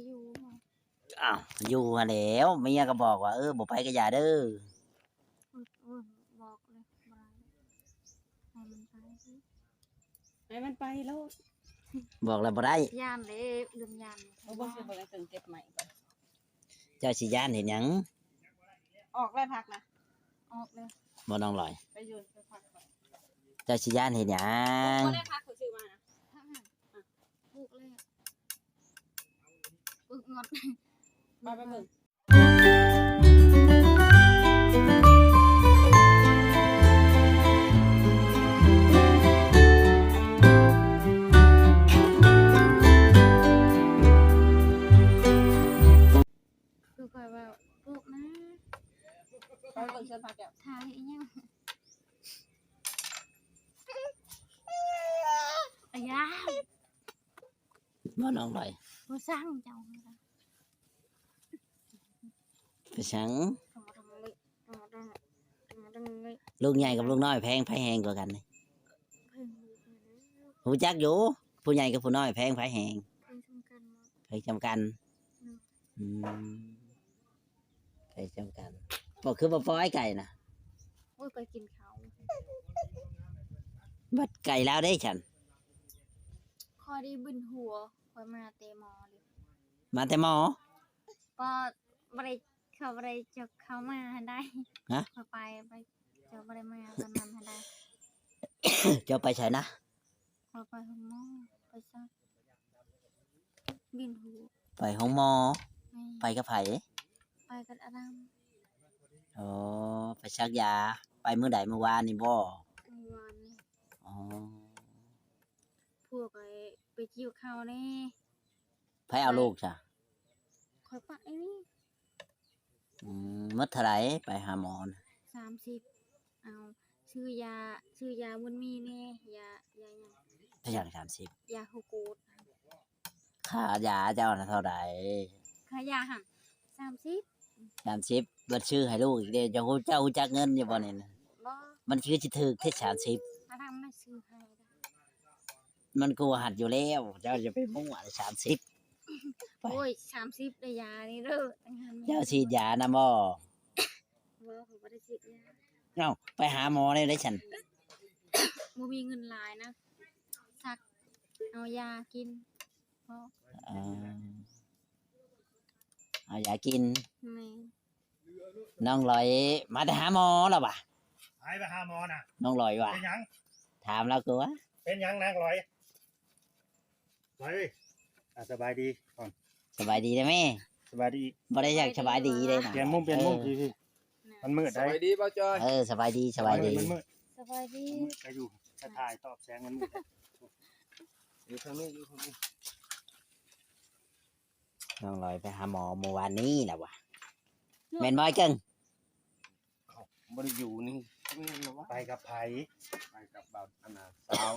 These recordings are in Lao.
ຢູ່ ອ້າວ ຢູ່ຫັ້ນແຫຼ້ວ ເມຍກໍບອກວ່າ ເອີ ບໍ່ໄປກໍຢ່າເດີ. ໂອ້ຍ ໂອ້ຍ ບອກເລີຍ ບໍ່ໄດ້ ໃຫ້ມັນໄປ ໃຫ້ມັນໄປໂລດ ບອກແລ້ວບໍ່ໄດ້ ຢ້ານເດ້ ເລື່ອງຢ້ານ. ເອົາ ບໍ່ ຊິເບິ່ງໄອ້ເຄິ່ງເກັບໃໝ່ກ່ອນ. ເຈົ້າຊິຢ້ານເຮັດຫຍັງ? ອອກແລ້ວຜັກນະ ອອກແລ້ວ ບໍ່ນ້ອງລອຍ? ໄປຢູ່ ໄປຜັກກ່ອນ. ເຈົ້າຊິຢ້ານເຮັດຫຍັງ? ອອກແລ້ວຜັກຂ້ອຍຊື້ມານະ ອືມ ອະ ອອກແລ້ວ ອຶກງອດ ມາ ໄປເບິ່ງ. ຄືຂ້ອຍເວົ້າ ໂພກນະ ໄປເບິ່ງສວນຜັກແກ້ວ ຖ່າຍອີ່ຫຍັງ ອາຍາ ບໍ່ນ້ອງລອຍ ບໍ່ສັ່ງເຈົ້າ ໄປສັງ? ລູກໃຫຍ່ກັບລູກນ້ອຍແພງໃຜແຮງກວ່າກັນນີ້? ຮູ້ຈັກຢູ່ ຜູ້ໃຫຍ່ກັບຜູ້ນ້ອຍແພງໃຜແຮງ? ແພງສ່ຳກັນ ແພງສ່ຳກັນ. ອືມ ອືມ ແພງສ່ຳກັນ ບໍ່ຄືບໍ່ປ່ອຍໄກ່ນະ? ໂອ້ຍ ໄປກິນເຂົ້າ ບັດໄກ່ລາວເດ້ຊັ້ນ? ຂ້ອຍໄດ້ບຶນຫົວ ຂ້ອຍມາແຕ່ໝໍເລີຍ ມາແຕ່ໝໍ? ບໍ່ ບໍ່ໄດ້ ເຂົາບໍ່ໄດ້ ເຈົ້າເຂົ້າມາຫັ້ນໃດ. ຮະ? ຂ້ອຍໄປ ໄປ ເຈົ້າບໍ່ໄດ້ມາຕອນນັ້ນຫັ້ນໃດ. ເຈົ້າໄປໃສນະ? ຂ້ອຍໄປໂຮງໝໍ ໄປສັກ ບິນຫູ ໄປໂຮງໝໍ. ແມ່ນ. ໄປກັບໃຜ? ໄປກັບອາດຳ. ໂອ້ ໄປສັກຢາ ໄປມື້ໃດ? ມື້ວານນີ້ບໍ່? ມື້ວານນີ້. ອໍ ພວກໄປ ໄປກ່ຽວເຂົ້າແດ່. ໃຜເອົາລູກຊະ? ຂ້ອຍປະໄອ້ນີ້. ອືມ ໝົດເທົ່າໃດໄປຫາໝໍນະ? ສາມສິບ. ເອົາ ຊື້ຢາ ຊື້ຢາບຸນມີແດ່ ຢາ ຢາຫຍັງ? ຢາຫຍັງສາມສິບ? ຢາໂຮໂກດ. ຄ່າຢາເຈົ້ານະເທົ່າໃດ? ຄ່າຢາຫັ້ນ ສາມສິບ. ສາມສິບ ບັດຊື້ໃຫ້ລູກອີກເດ້ ເຈົ້າຮູ້ ເຈົ້າຮູ້ຈັກເງິນຢູ່ບໍ່ນີ້ນະ? ບໍ່. ມັນຄືຊິຖືກແທ້ ສາມສິບ. ອາດຳໄດ້ຊື້ໃຫ້. ມັນກໍຫັດຢູ່ແລ້ວ ເຈົ້າຢ່າໄປມົ້ວ ສາມສິບ. ໂອ້ຍ ສາມສິບ ໄດ້ຢານີ້ເດີ. ເຈົ້າສີດຢານຳບໍ່? ບໍ່ ຂ້ອຍບໍ່ໄດ້ສີດຢາ. ເອົ້າ ໄປຫາໝໍແນວໃດຊັ້ນ? ບໍ່ມີເງິນຫຼາຍນະ ສັກ ເອົາຢາກິນພໍ. ເອີ ເອົາຢາກິນ. ແມ່ນ. ນ້ອງລອຍມາແຕ່ຫາໝໍລະຫວາ? ໃຜໄປຫາໝໍນະ? ນ້ອງລອຍຫວາ? ເປັນຫຍັງ? ຖາມລາວກໍວ່າ ເປັນຫຍັງນາງລອຍ? ລອຍເອີຍ ອ່າ ສະບາຍດີກ່ອນ. ສະບາຍດີເດີແມ່. ສະບາຍດີ. ບໍ່ໄດ້ຢາກສະບາຍດີເດ້ນະ. ປ່ຽນມຸມ ປ່ຽນມຸມ. ເອີ ພີ່ໆ ມັນມືດໃດ໋. ສະບາຍດີບ່າວຈອຍ? ເອີ ສະບາຍດີ ສະບາຍດີ. ມັນມືດ ສະບາຍດີ. ມັນມືດ ໄປຢູ່ ສະຖ່າຍຕອບແສງມັນມືດ. ຢູ່ທາງນີ້ ຢູ່ທາງນີ້. ນ້ອງລອຍໄປຫາໝໍມື້ວານນີ້ລະຫວາ? ແມ່ນບໍ່ອ້າຍເກິ່ງ? ເອົ້າ ບໍ່ໄດ້ຢູ່ນີ້. ແມ່ນລະຫວາ? ໄປກັບໃຜ? ໄປກັບບ່າວ ອັນນ່າ ສາວ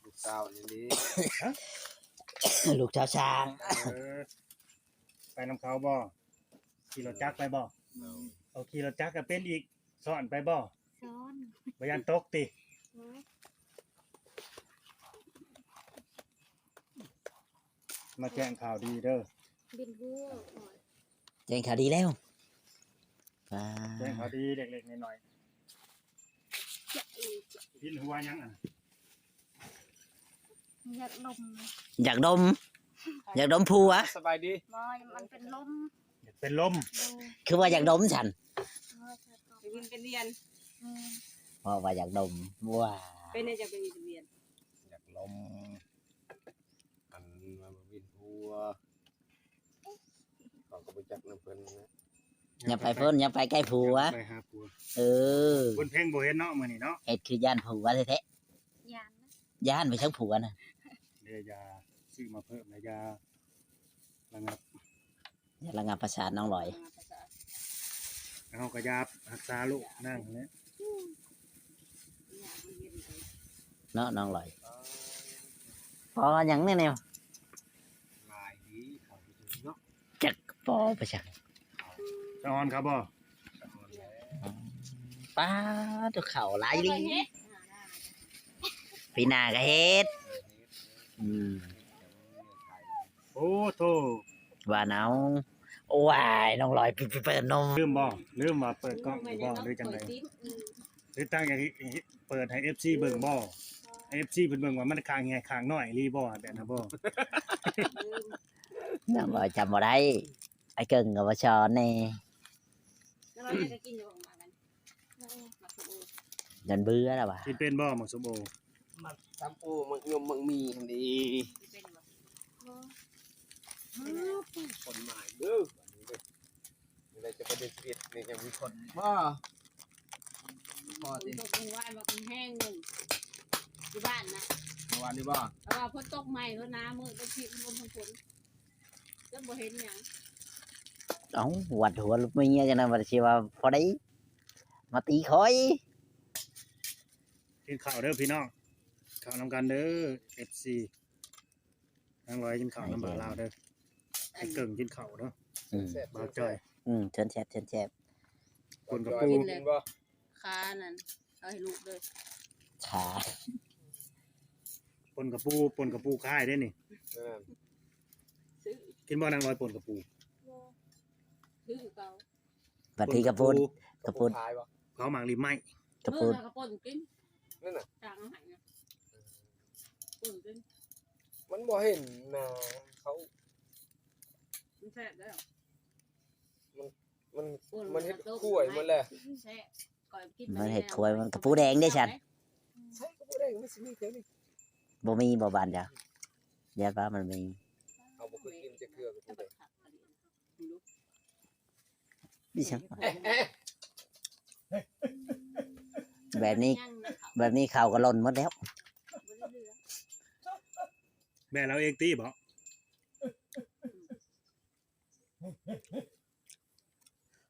ລູກສາວນີ້ເດ້. ຮະ? ລູກສາວຊ້າງ. ເອີ ໄປນຳເຂົາບໍ່? ຂີ່ລົດຈັກໄປບໍ່? ໂດຍ. ເອົາ ຂີ່ລົດຈັກກໍເປັນອີກ. ຊ້ອນໄປບໍ່? ຊ້ອນ. ບໍ່ຢ້ານຕົກຕິ? ບໍ່. ມາແຈ້ງຂ່າວດີເດີ. ບິນຫົວ. ແຈ້ງຂ່າວດີແລ້ວ. ແຈ້ງຂ່າວດີເລັກໆນ້ອຍໆ. ບິນຫົວຫຍັງຫັ້ນ? ຢາກດົມ ຢາກດົມ ຢາກດົມຜົວ. ສະບາຍດີ. ບໍ່ ມັນເປັນລົມ. ເປັນລົມ. ໂດຍ. ຄືວ່າຢາກດົມຊັ້ນ? ເອີ ເປັນວິນເປັນວຽນ. ອືມ ເວົ້າວ່າຢາກດົມ. ວ້າ ເປັນຫຍັງຈັ່ງເປັນວິນເປັນວຽນ? ຢາກລົມ ອັນວ່າວິນຜົວ. ເຂົາກໍບໍ່ຈັກນຳເພິ່ນນະ. ຢ່າໄປເພິ່ນ ຢ່າໄປໃກ້ຜົວ. ໄປຫາຜົວ. ເອີ ເພິ່ນເພັງບໍ່ເຫັນເນາະມື້ນີ້ເນາະ. ເຮັດຄືຢ້ານຜົວແທ້ໆ. ຢ້ານ ຢ້ານໄປສັກຜົວນະ. ເດ ຢາຊື້ມາເພີ່ມນະ ຢາລະງັບ ຢາລະງັບປະສາດນ້ອງລອຍ. ເຮົາກໍຢາຮັກສາໂລກນາງຫັ້ນແຫຼະເນາະນ້ອງລອຍ. ພໍຫຍັງແນ່ໆ ຫຼາຍດີເຂົາເນາະ. ຈັກພໍໄປຊັ້ນ. ສະອອນເຂົາບໍ່? ປາດ ເຂົ້າຫຼາຍອີ່ຫຼີ. ປີໜ້າກໍເຮັດ. ອືມ ໂອ້ໂທ້ ວ່າເອົາ ໂອ້ຍ ນ້ອງລອຍ ປິດ ປິດ ເປີດນົມ ລືມບໍ່? ລືມວ່າເປີດກ້ອງຢູ່ບໍ່ ຫຼືຈັ່ງໃດ? ຫຼືຕັ້ງໃຈເປີດໃຫ້ເອັຟຊີເບິ່ງບໍ່? ໃຫ້ເອັຟຊີເພິ່ນເບິ່ງວ່າມັນຂ້າງໃຫຍ່ຂ້າງນ້ອຍອີ່ຫຼີບໍ່ ແບບນັ້ນບໍ່? ນ້ອງລອຍຈຳບໍ່ໄດ້ ອ້າຍເກິ່ງກໍບໍ່ສອນແດ່. ແລ້ວວ່າແມ່ກໍກິນຢູ່ບໍ່ ໝາກນັ້ນ ໝາກສົມໂອ ຢ້ານເບື່ອແລ້ວວ່າ ກິນເປັນບໍ່ໝາກສົມໂອ? ໝາກສຳໂອ ໝາກຍົມ ໝາກໝີ່ຫັ້ນເດ. ກິນເປັນບໍ່? ບໍ່. ຄົນມາອີກເດີ ບາດນີ້ເດີ ແລ້ວຈະໄປເຮັດຊີວິດນີ້ຍັງມີຄົນບໍ່? ພໍຕິ ຝົນຕົກມື້ວານວ່າແຮງໜຶ່ງ ຢູ່ບ້ານນະ ເມື່ອວານນີ້ບໍ່? ເພາະວ່າຝົນຕົກໃໝ່ໂລດນະ ມື້ວັນທິດ ລົມທັງຝົນ ຈົນບໍ່ເຫັນຫຍັງ. ເອົ້າ ວັດຫົວເມຍຈັ່ງນັ້ນ ວ່າຊິວ່າພໍໄດ້ມາຕີຂ້ອຍ. ກິນເຂົ້າເດີພີ່ນ້ອງ ເຂົ້ານຳກັນເດີ ເອັຟຊີ ນາງລອຍກິນເຂົ້ານຳບ່າວລາວເດີ ອ້າຍເກິ່ງກິນເຂົ້າເດີ ອືມ ບ່າວຈ່ອຍ ອືມ ເຊີນແຊບ ເຊີນແຊບ ຄົນກະປູ ຂານັ້ນ ເອົາໃຫ້ລູກເດີ ຂາ ປົ່ນກະປູ ປົ່ນກະປູຂາຍເດ້ນີ້ ແມ່ນ ກິນບໍ່ນາງລອຍ ປົ່ນກະປູ? ບໍ່ ຄືເກົ່າ ບັດທີກະປຸ້ນ ກະປຸ້ນ ເຜົາໝາກລິ້ນໄມ້ ກະປຸ້ນ ເອີ ກະປຸ້ນກິນ ນັ້ນນະ ຈາງເອົາໃຫ້ນະ ປຸ້ນກິນ ມັນບໍ່ເຫັນໜ້າເຂົາ ມັນແຊບແລ້ວ ມັນ ມັນ ມັນເຮັດຂ້ວຍໝົດແລ້ວ ແຊບ ຂ້ອຍກິນ ມັນເຮັດຂ້ວຍ ມັນກະປູແດງເດ້ຊັ້ນ ໃສ່ກະປູແດງ ມັນຊິມີແຖວນີ້ ບໍ່ມີບໍ່ ບ້ານເຈົ້າ ຢ້ານວ່າມັນມີ ເຮົາບໍ່ເຄີຍກິນຈັກເທື່ອກະປູແດງ. ແບບນີ້ ແບບນີ້ເຂົ້າກໍຫຼົ່ນໝົດແລ້ວ ແມ່ນເອົາເອງຕິບໍ?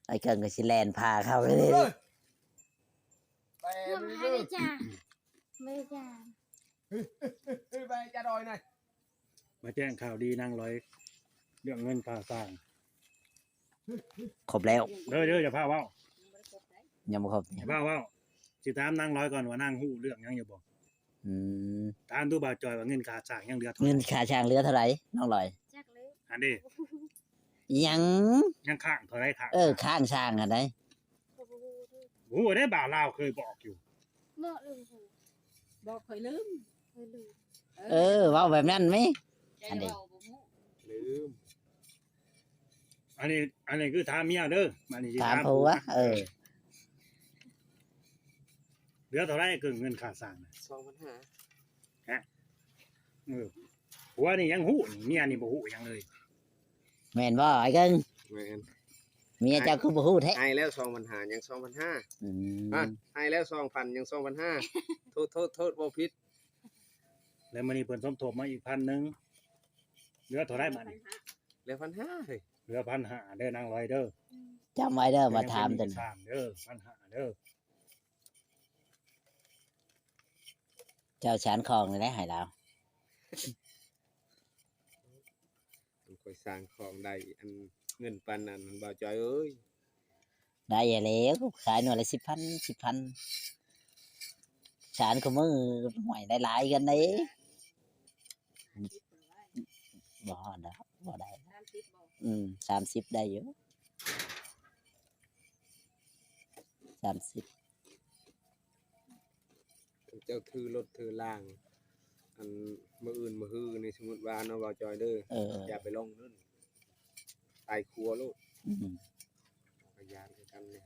ອ້າຍເກິ່ງກໍຊິແລ່ນພາເຂົ້າເລີຍ ໄປເລີຍ ໄປເລີຍຈ້າ ໄປຈ້າ ໄປຈ້າດອຍນາຍ ມາແຈ້ງຂ່າວດີນາງລອຍ ເລື່ອງເງິນຄ່າສ້າງ ຄົບແລ້ວ ເດີ ເດີ ຢ່າພາເວົ້າ ຍັງບໍ່ຄົບ ຢ່າພາເວົ້າ ຊິຖາມນາງລອຍກ່ອນວ່ານາງຮູ້ເລື່ອງຫຍັງຢູ່ບໍ່? ອືມ ຖາມດູບ່າວຈອຍວ່າເງິນຄ່າສ້າງຍັງເຫຼືອເທົ່າໃດ? ເງິນຄ່າສ້າງເຫຼືອເທົ່າໃດ ນ້ອງລອຍ? ຈັກແລ້ວ ອັນເດ ອີຫຍັງ? ຍັງຄ້າງເທົ່າໃດ? ຄ້າງ ເອີ ຄ້າງສ້າງອັນໃດ? ບໍ່ຮູ້ເດີ ບໍ່ຮູ້ເດ້ ບ່າວລາວເຄີຍບອກຢູ່ ບອກເລີຍ ບອກ ຂ້ອຍລືມ ຂ້ອຍລືມ ເອີ ເອີ ເວົ້າແບບນັ້ນແມ ອັນນີ້ ລືມ ອັນນີ້ ອັນນີ້ຄືຖາມເມຍເດີ ອັນນີ້ຊິຖາມ ຖາມຜົວ ເອີ ເຫຼືອເທົ່າໃດ ເກີນເງິນຄ່າສ້າງນະ? ສອງພັນຫ້າ ຮະ ເອີ ຜົວນີ້ຍັງຮູ້ນີ້ ເມຍນີ້ບໍ່ຮູ້ຫຍັງເລີຍ ແມ່ນບໍ່ອ້າຍເກິ່ງ? ແມ່ນ ເມຍເຈົ້າຄືບໍ່ຮູ້ແທ້? ໃຫ້ແລ້ວສອງພັນຫ້າ ຍັງສອງພັນຫ້າ ອືມ ໃຫ້ແລ້ວສອງພັນ ຍັງສອງພັນຫ້າ ໂທດ ໂທດ ໂທດ ເວົ້າຜິດ ແລ້ວມື້ນີ້ເພິ່ນສົມທົບມາອີກພັນໜຶ່ງ ເຫຼືອເທົ່າໃດບາດນີ້? ເຫຼືອພັນຫ້າ ເຮີ້ຍ ເຫຼືອພັນຫ້າເດີ ນາງລອຍເດີ ຈຳໄວ້ເດີ ມາຖາມຕົວນີ້ ເດີ ພັນຫ້າເດີ ເຈົ້າສານຂອງນີ້ແຫຼະໃຫ້ລາວ ຂ້ອຍສ້າງຂອງໄດ້ ອັນ ເງິນປານນັ້ນ ບ່າວຈອຍເອີຍ ໄດ້ແລ້ວ ຂາຍໜ່ວຍລະສິບພັນ ສິບພັນ ສານຄູ່ມື້ ຫ້ວຍ ໄດ້ຫຼາຍກັນເດ້ ບໍ່ຮອດດອກ ບໍ່ໄດ້ ສາມສິບບໍ່? ອືມ ສາມສິບໄດ້ຢູ່ ສາມສິບ ເຈົ້າຖືລົດຖືລາງ ອັນ ມື້ອື່ນມື້ຮືນີ້ ສົມມຸດວ່າເນາະ ບ່າວຈອຍເດີ ເອີ ຢ່າໄປລົງນັ້ນ ຕາຍຄົວໂລດ ອືມ ກໍຢ້ານຄືກັນເລີຍ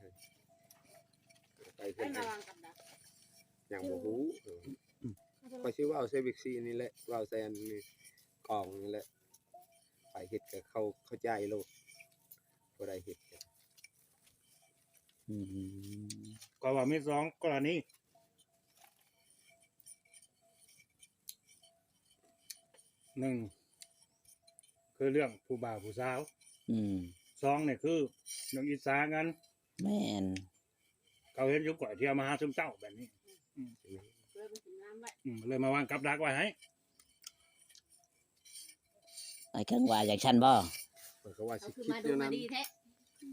ໄປເພິ່ນ ຍັງບໍ່ຮູ້ ຂ້ອຍຊິເວົ້າໃສ່ວິກຊີນີ້ແຫຼະ ເວົ້າໃສ່ອັນນີ້ ກອງນີ້ແຫຼະ ໃຜເຮັດກໍເຂົ້າ ເຂົ້າໃຈໂລດ ບໍ່ໄດ້ເຮັດ ອືມ ກໍວ່າມີສອງກໍລະນີ ໜຶ່ງ ຄືເລື່ອງຜູ້ບ່າວຜູ້ສາວ ອືມ ສອງນີ້ຄືເລື່ອງອິດສາກັນ ແມ່ນ ເຂົາເຫັນຊຸມຂ້ອຍທ່ຽວມາຫາຊຸມເຈົ້າແບບນີ້ ອືມ ເລີຍມາວາງກັບດັກໄວ້ໃຫ້ ອ້າຍເກິ່ງວ່າຈັ່ງຊັ້ນບໍ່? ຂ້ອຍກໍວ່າຊິຄິດແນວນັ້ນ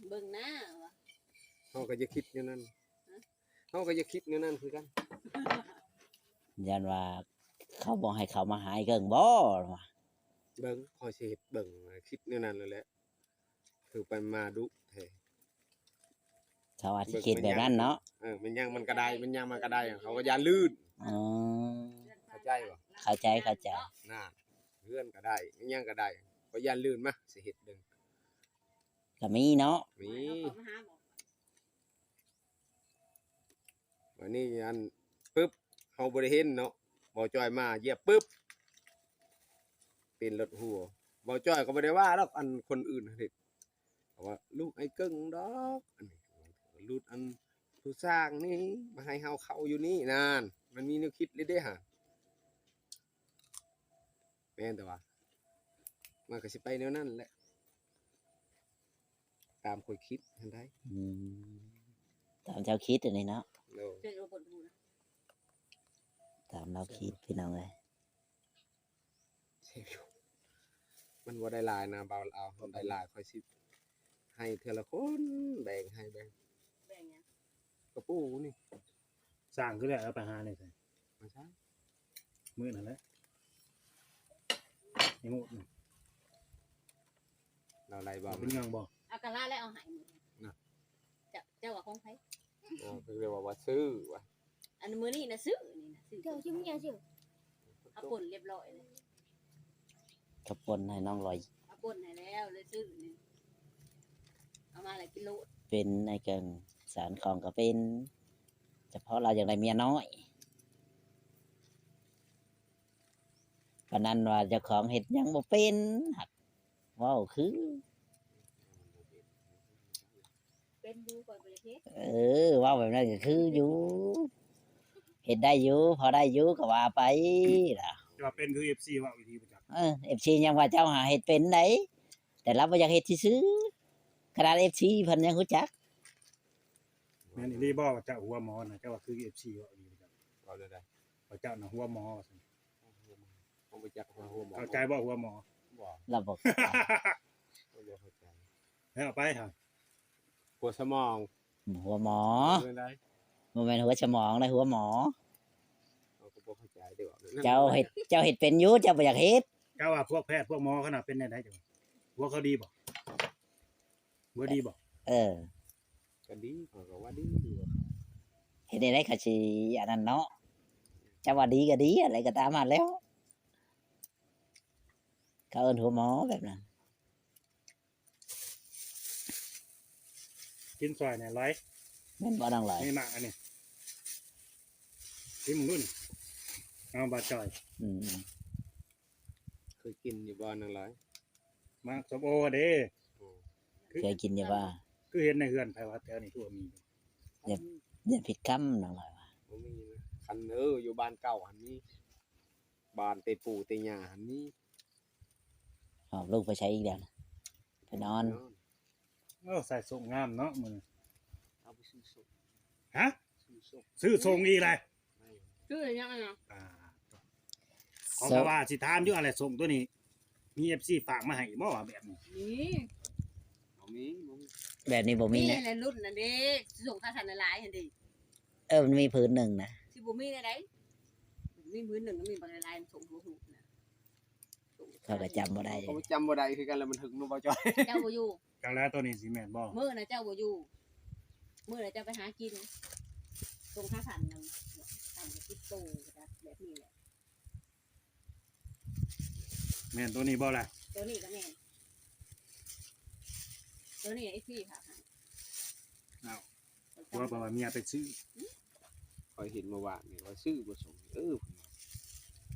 ເບິ່ງໜ້າວ່າ ເຮົາກໍຈະຄິດແນວນັ້ນ ເຮົາກໍຢາກຄິດແນວນັ້ນຄືກັນ ຢ້ານວ່າເຂົາບໍ່ໃຫ້ເຂົາມາຫາອ້າຍເກິ່ງບໍ່? ວ່າ ເບິ່ງ ຂ້ອຍຊິເຮັດເບິ່ງ ຄິດແນວນັ້ນແລ້ວແຫຼະ ຄືໄປມາດຸແທ້. ເຂົາອາດຊິຄິດແບບນັ້ນເນາະ. ເອີ ແມ່ນຫຍັງມັນກະໄດ້ ແມ່ນຫຍັງມັນກະໄດ້ ເຂົາກະຢ້ານລື່ນ. ອໍ ເຂົ້າໃຈບໍ່? ເຂົ້າໃຈ ເຂົ້າໃຈ. ນັ້ນ ເຮືອນກະໄດ້ ແມ່ນຫຍັງກະໄດ້ ເຂົາຢ້ານລື່ນ ມາຊິເຮັດເບິ່ງ. ກະມີເນາະ ມີ ເຂົາມາຫາບໍ່? ບາດນີ້ອັນປຶບ ເຮົາບໍ່ໄດ້ເຫັນເນາະ ບ່າວຈ້ອຍມາຢຽບປຶບ ເປັນລົດຫົວ. ບ່າວຈ້ອຍກະບໍ່ໄດ້ວ່າດອກ ອັນຄົນອື່ນເຮັດ ເຂົາວ່າລູກອ້າຍເກິ່ງດອກ ອັນນີ້ລູກອັນຜູ້ສ້າງນີ້ ມາໃຫ້ເຮົາເຂົ້າຢູ່ນີ້ ນັ້ນ ມັນມີແນວຄິດເລີຍເດ້ຫາ. ແມ່ນແຕ່ວ່າ ມັນກະຊິໄປແນວນັ້ນແຫຼະ ຕາມຂ້ອຍຄິດຫັ້ນໃດ. ອືມ ຕາມເຈົ້າຄິດອັນນີ້ເນາະ. ໂດຍ ຕາມລາວຄິດພີ່ນ້ອງເອີຍ. ມັນບໍ່ໄດ້ຫຼາຍນະ ບ່າວລາວ ໄດ້ຫຼາຍຂ້ອຍຊິໃຫ້ເທື່ອລະຄົນ ແບ່ງໃຫ້ ແບ່ງ ແບ່ງຫຍັງ? ກະປູນີ້ ສ້າງຄືແລ້ວ ເອົາໄປຫາແດ່ໃສ ມາໃຊ້ມື້ນັ້ນແຫຼະ ໃຫ້ໝົດ. ລາວໄລ່ບໍ່ ເປັນຫຍັງບໍ່? ເອົາກະລາແລ້ວເອົາໃຫ້ມື້ນະ ເຈົ້າ ເຈົ້າວ່າຂອງໃຜ? ອໍ ເພິ່ນເອີ້ນວ່າ ວ່າຊື້ວ່າ ອັນມື້ນີ້ນະຊື້ ນີ້ນະຊື້ ເຈົ້າຊິມີຫຍັງຊື້? ເອົາປົ່ນລຽບຮ້ອຍເລີຍ ເອົາປົ່ນໃຫ້ນ້ອງລອຍ ເອົາປົ່ນໃຫ້ແລ້ວ ເລີຍຊື້ນີ້ ເອົາມາແລ້ວກິນໂລດ. ເປັນໄອ້ເກິ່ງ ສານຂອງກະເປັນ ສະເພາະລາວຢາກໄດ້ເມຍນ້ອຍ ປານນັ້ນວ່າເຈົ້າຂອງເຮັດຫຍັງບໍ່ເປັນ ຫາກເວົ້າຄື ເປັນຢູ່ ຂ້ອຍບໍ່ຢາກເຮັດ. ເອີ ເວົ້າແບບນັ້ນກະຄືຢູ່ ເຮັດໄດ້ຢູ່ ພໍໄດ້ຢູ່ກະວ່າໄປລະ ແຕ່ວ່າເປັນຄືເອັຟຊີເວົ້າອີ່ຫຼີບໍ່ຈັກ. ເອີ ເອັຟຊີຍັງວ່າເຈົ້າຫາເຮັດເປັນໃດ ແຕ່ລາວບໍ່ຢາກເຮັດຊື່ໆ ຂະໜາດເອັຟຊີເພິ່ນຍັງຮູ້ຈັກ. ແມ່ນອີ່ຫຼີບໍ່ວ່າເຈົ້າຫົວໝໍນະ ເຈົ້າວ່າຄືເອັຟຊີເວົ້າອີ່ຫຼີບໍ່ຈັກ? ເວົ້າແນວໃດ? ວ່າເຈົ້ານະຫົວໝໍວ່າຊັ້ນ. ເຮົາບໍ່ຈັກວ່າຫົວໝໍ ເຂົ້າໃຈບໍ່ຫົວໝໍ? ບໍ່ ລາວບໍ່ເຂົ້າໃຈ ເຮົາບໍ່ເຂົ້າໃຈ. ແລ້ວເອົາໄປຫາ ຫົວສະໝອງ ຫົວໝໍ ເປັນໃດ? ບໍ່ແມ່ນຫົວສະໝອງໃດ ຫົວໝໍ. ເຮົາກະບໍ່ເຂົ້າໃຈເດ້ ເຈົ້າເຮັດ ເຈົ້າເຮັດເປັນຢູ່ ເຈົ້າບໍ່ຢາກເຮັດ. ເຈົ້າວ່າພວກແພດພວກໝໍຂະໜາດເປັນແນວໃດ ເຈົ້າວ່າ ຫົວເຂົາດີບໍ່? ບໍ່ດີບໍ່? ເອີ ກະດີ ຂ້ອຍກະວ່າດີຢູ່. ເຮັດແນວໃດເຂົາຊິອັນນັ້ນເນາະ ເຈົ້າວ່າດີກະດີ ອະໄລກະຕາມຫັ້ນແລ້ວ ເຂົາເອີ້ນຫົວໝໍແບບນັ້ນ. ກິນຊ່ອຍແດ່ລອຍ ແມ່ນບໍ່ນ້ອງລອຍ? ນີ້ໝາກອັນນີ້ ຊີມເບິ່ງດູນີ້ ເອົາ ບ່າວຈ່ອຍ. ອືມ ເຄີຍກິນຢູ່ບໍ່ນ້ອງລອຍ? ໝາກສົ້ມໂອເດ້. ໂອ້ ເຄີຍກິນຢູ່ບໍ່? ຄືເຫັນໃນເຮືອນໃຜວ່າແຖວນີ້ຄືບໍ່ມີ? ຢ່າ ຢ່າຜິດຄຳນ້ອງລອຍວ່າ ບໍ່ມີນະ. ຄັນ ເອີ ຢູ່ບ້ານເກົ່າຫັ້ນມີ ບ້ານແຕ່ປູ່ແຕ່ຍ່າຫັ້ນມີ. ຫອບລູກໄປໃສອີກແລ້ວນະ? ໄປນອນ. ໂອ້ ໃສ່ສົ້ງງາມເນາະມື້ນີ້ ເອົາໄປຊື້ສົ້ງ. ຮະ? ຊື້ສົ້ງ ຊື້ສົ້ງອີກແລ້ວ? ຊື້ຫຍັງນະ? ອ່າ ເຂົາກະວ່າຊິຖາມຢູ່ຫັ້ນແຫຼະ ສົ້ງໂຕນີ້ມີເອັຟຊີຝາກມາໃຫ້ບໍ່ ວ່າແບບນີ້? ມີ ບໍ່ມີ ບໍ່ມີ ແບບນີ້ບໍ່ມີ ມີແຫຼະ ລຸ້ນນັ້ນເດ້ ສົ້ງຂາສັ້ນຫຼາຍໆຫັ້ນເດ້. ເອີ ມັນມີຜືນໜຶ່ງນະ ຊິບໍ່ມີແນວໃດ? ມີຜືນໜຶ່ງ ມີບັກຫຼາຍໆ ສົ່ງຫົວຫູນະ. ຂ້ອຍກະຈຳບໍ່ໄດ້ ຂ້ອຍກະຈຳບໍ່ໄດ້ຄືກັນແຫຼະ ມັນຫຶງເນາະ ບ່າວຈ່ອຍ. ເຈົ້າບໍ່ຢູ່ ຈັກແລ້ວໂຕນີ້ຊິແມ່ນບໍ່? ມື້ນະເຈົ້າບໍ່ຢູ່ ມື້ນະເຈົ້າໄປຫາກິນ ສົ່ງຂາສັ້ນນະ ຂາສັ້ນກະຕິດໂຕ ແບບນີ້ແຫຼະ. ແມ່ນໂຕນີ້ບໍ່ລະ? ໂຕນີ້ກະແມ່ນ ໂຕນີ້ເອັຟຊີຝາກໃຫ້. ອ້າວ ຜົວບໍ່ວ່າເມຍໄປຊື້. ຂ້ອຍເຫັນມື້ວານນີ້ວ່າຊື້ບໍ່ສົ່ງ ເອີ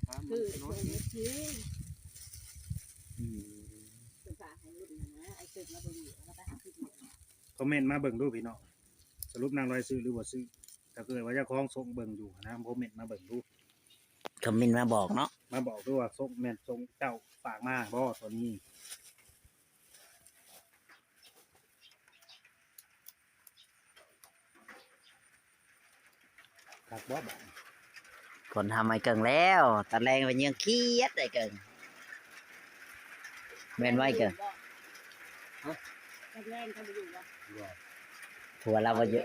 ເພິ່ນວ່າ ຖາມມັນ ຄື ນ້ອຍ ຄື ອືມ ເພິ່ນຝາກໃຫ້ລຸ້ນນະ ໄອ້ເຕີກລາວບໍ່ຢູ່ ລາວໄປຫາຊື້. ຄອມເມັນມາເບິ່ງດູພີ່ນ້ອງ ສະຫຼຸບນາງລອຍຊື້ຫຼືບໍ່ຊື້? ຖ້າເກີດວ່າເຈົ້າຂອງສົ່ງເບິ່ງຢູ່ຫັ້ນນະ ຄອມເມັນມາເບິ່ງດູ ຄອມເມັນມາບອກເນາະ ມາບອກດູວ່າສົ່ງ ແມ່ນສົ່ງເຈົ້າຝາກມາບໍ່ໂຕນີ້. ຄັກບໍ່ບາດນີ້ ຄົນທຳໄອ້ເກິ່ງແລ້ວ ຕອນແລງໄປເຍືອງຄຽດໄອ້ເກິ່ງ ແມ່ນບໍ່ໄອ້ເກິ່ງ? ຮະ? ຕອນແລງເຂົາບໍ່ຢູ່ບໍ່? ບໍ່ ຜົວລາວບໍ່ຢູ່.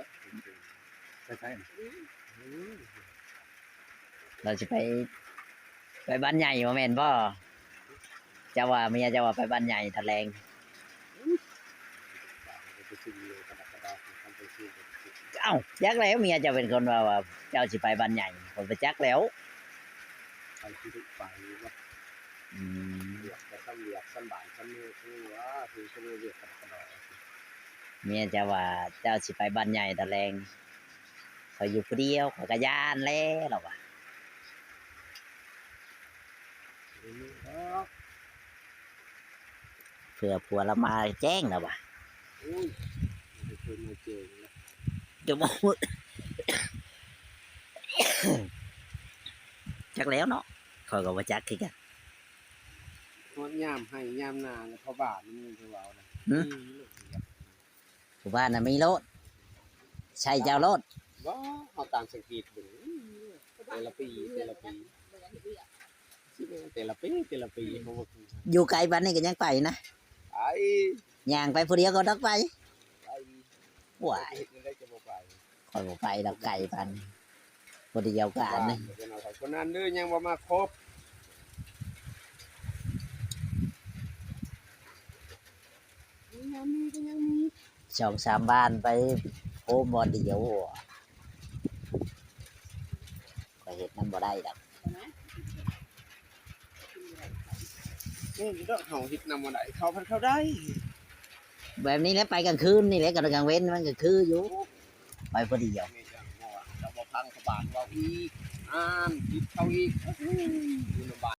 ໄປໃສ? ອືມ ລາວຊິໄປ ໄປບ້ານໃຫຍ່ບໍ່ແມ່ນບໍ່? ເຈົ້າວ່າເມຍເຈົ້າວ່າໄປບ້ານໃຫຍ່ຕອນແລງ. ເອົ້າ ຈັກແລ້ວ ເມຍເຈົ້າເປັນຄົນວ່າ ວ່າເຈົ້າຊິໄປບ້ານໃຫຍ່ ຂ້ອຍບໍ່ຈັກແລ້ວ. ໄປຊິໄປວັດ ອືມ ວຽກກໍຊຳວຽກຊຳບ້ານຊຳເມືອງ ຄືວ່າຄືຊຳວຽກກັນຕະຫຼອດ. ເມຍເຈົ້າວ່າເຈົ້າຊິໄປບ້ານໃຫຍ່ຕອນແລງ ຂ້ອຍຢູ່ຜູ້ດຽວ ຂ້ອຍກໍຢ້ານແຫຼະ ລາວວ່າ. ເພື່ອຜົວລາວມາແຈ້ງລະວ່າ. ໂອ້ຍ ບໍ່ເຄີຍມາແຈ້ງນະ ຈະບໍ່ ຈັກແລ້ວເນາະ ຂ້ອຍກໍບໍ່ຈັກຄືກັນ. ຮອດຍາມໄຮ່ຍາມນາແລ້ວ ພໍ່ບ້ານມັນຍັງຊິເວົ້ານະ. ຫື? ອືມ ຜູ້ບ້ານນະມີໂລດ ໃຊ້ເຈົ້າໂລດ. ບໍ່ ເຮົາຕາມສັງເກດເບິ່ງ ແຕ່ລະປີ ແຕ່ລະປີ ແຕ່ລະປີ ແຕ່ລະປີ ເຮົາບໍ່ ຢູ່ໄກປານນີ້ກໍຍັງໄປນະ. ໄປ ຍ່າງໄປຜູ້ດຽວກໍຕ້ອງໄປ. ໄປ ໂອ້ຍ ເຮັດແນວໃດຈະບໍ່ໄປ? ຂ້ອຍບໍ່ໄປດອກ ໄກປານນີ້ ຜູ້ດຽວກໍອັນໜຶ່ງ. ຄົນນັ້ນເດີ ຍັງບໍ່ມາຄົບ ມີ ຍັງມີ ກໍຍັງມີ ສອງສາມບ້ານໄປໂຮມບ່ອນດຽວ. ຂ້ອຍເຮັດນຳບໍ່ໄດ້ດອກ. ເອີ ເຮົາເຮັດນຳບໍ່ໄດ້ ເຂົາພັດເຂົ້າໄດ້. ແບບນີ້ແຫຼະ ໄປກາງຄືນນີ້ແຫຼະ ກາງເວັນມັນກໍຄືຢູ່ ໄປຜູ້ດຽວ. ແມ່ນ ເຈົ້າບໍ່ຟັງຊາວບ້ານເວົ້າອີກ ອ່ານ ຜິດເຂົາອີກ ຢູ່ນຳບ້ານ.